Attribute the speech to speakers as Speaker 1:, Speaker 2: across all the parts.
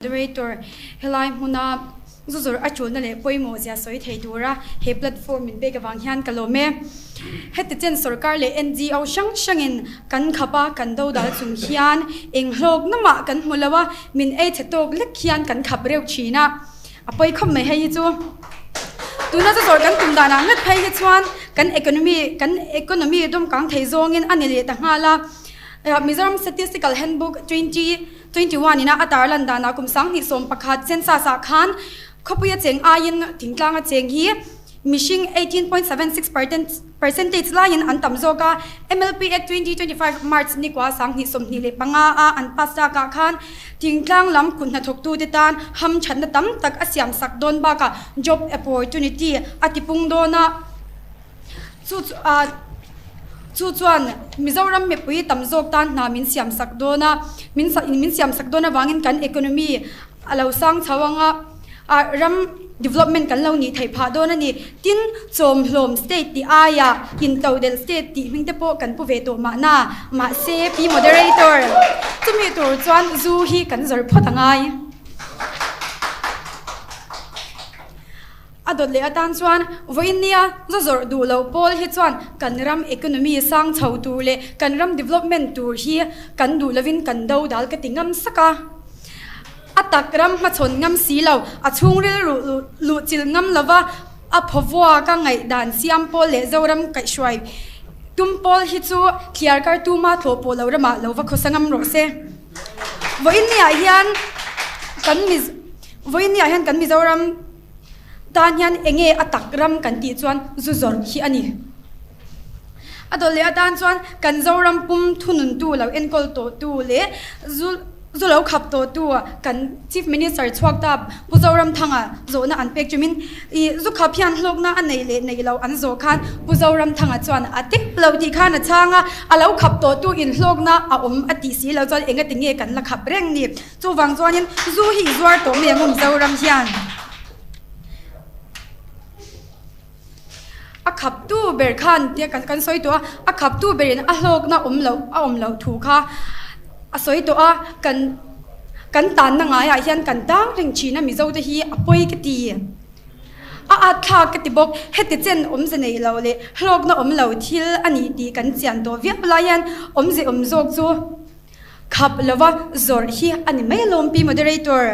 Speaker 1: Moderator, Helai hmuna zu zawrh a tulna leh pawimawh zia sawi thei tura he platform min pek avang hian ka lawm e. Heti chen sorkar leh NGO hrang hrangin kan khap a, kan dodal chung hian eng hlawk namah kan hmu lo a, min ei chhe tawk lek hian kan khap reuh thin a. A pawi khawp mai hei hi chu. Tuna zu zawrh kan tum danah ngat phei hi chuan kan economy kan economy dawmkang thei zawngin a ni leh ta nghal a. Mizoram Statistical Handbook 2021 ina a tarlan danah kum 2011 census ah khan khawpuia cheng aiin thingtlanga cheng hi mihring 18.76 percentage laiin an tam zawk a. MLP Act 2025 March nikua 2025 a an pass takah khan thingtlang lam kut hnathawktute tan hamthatna tam tak a siamsak dawn bakah job opportunity a tipung dawn a. Chu chu chuan Mizoram mipui tam zawk tan hna min siam sak dawn a, min min siam sak dawn avangin kan economy a lo sang chho ang a, ah ram development kan lo nih theih phah dawn a ni. Tin, chawmhlawm state tih aiah intodelh state tih hming te pawh kan pu ve tawh mahna, mahse Pi Moderator, chumi tur chuan zu hi kan zawrh phawt a ngai. A dawt leh atan chuan vawiin nia za zawrh duh loh pawl hi chuan kan ram economy sang chho tur leh kan ram development tur hi kan duh lovin kan do dal ka ti ngam sak a. A tak ram hmachhawn ngam si lo, a chhungril ruh luh chilh ngam lova a phawvuak a ngaihdan siam pawl leh Zoram kaihhruai tum pawl hi chu thliar kar tuma thlawh pawh lo ramah lo va khawsa ngam rawh se. Vawiin niah hian kan Vawiin niah hian kan Mizoram tan hian enge a tak ram kan tih chuan zu zawrh hi a ni. A dawt leh atan chuan kan Zoram pum thununtu lo enkawl tawhtu leh zu zu lo khap tawhtu kan Chief Minister chhuak ta Pu Zoramthanga zawhna an pek chumin ih zu khap hian hlawkna a neih leh neih loh an zawh khan Pu Zoramthanga chuan a tep lo tih khan a chhang a, a lo khap tawhtu in hlawkna a awm a tih si lo chuan engati nge kan la khap reng ni. Chuvang chuanin zu hi i zuar tawh mai ang u Mizoram hian a khaptu ber khan tia kan kan sawi tawh a, a khaptu berin a hlawkna awm loh a awm loh thu kha a sawi tawh a, kan kan tanna ngaiah hian kan tang reng thin a Mizo te hi a pawi ka ti. A at thlak ka ti bawk, heti chen awmze nei lo leh hlawkna awm lo thil a nih tih kan chian tawh viau lai hian awmze awm zawk chu. Khap lova zawrh hi a ni mai alawm Pi Moderator.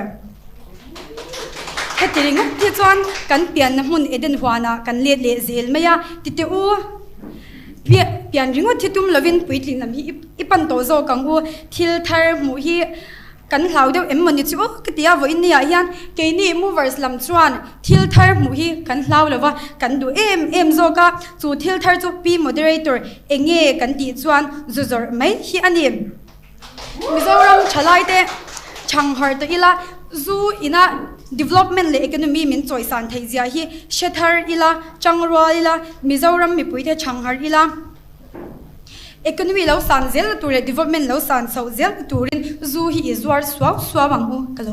Speaker 1: Heti ringawt hi chuan kan pianna hmun Eden huanah kan let leh zel mai a, ti teh u. Pian ringawt hi tum lovin puitling lam hi i pan tawh zawk ang u, thil thar hmuh hi kan hlau deuh em mawni chu ka ti a, vawiin niah hian keini movers lam chuan thil thar hmuh hi kan hlau lova kan duh em em zawk a, chu thil thar chu Pi Moderator Enge kan tih chuan zu zawrh mai hi a ni. Mizoram thalaite chhang har tawh ila, zu ina development leh economy min chawisan theih zia hi hre thar ila, chang rual ila, Mizoram mipuite chhang har ila, economy lo san zelna tur leh development lo san chhoh zelna turin zu hi i zuar suau suau ang u ka lo.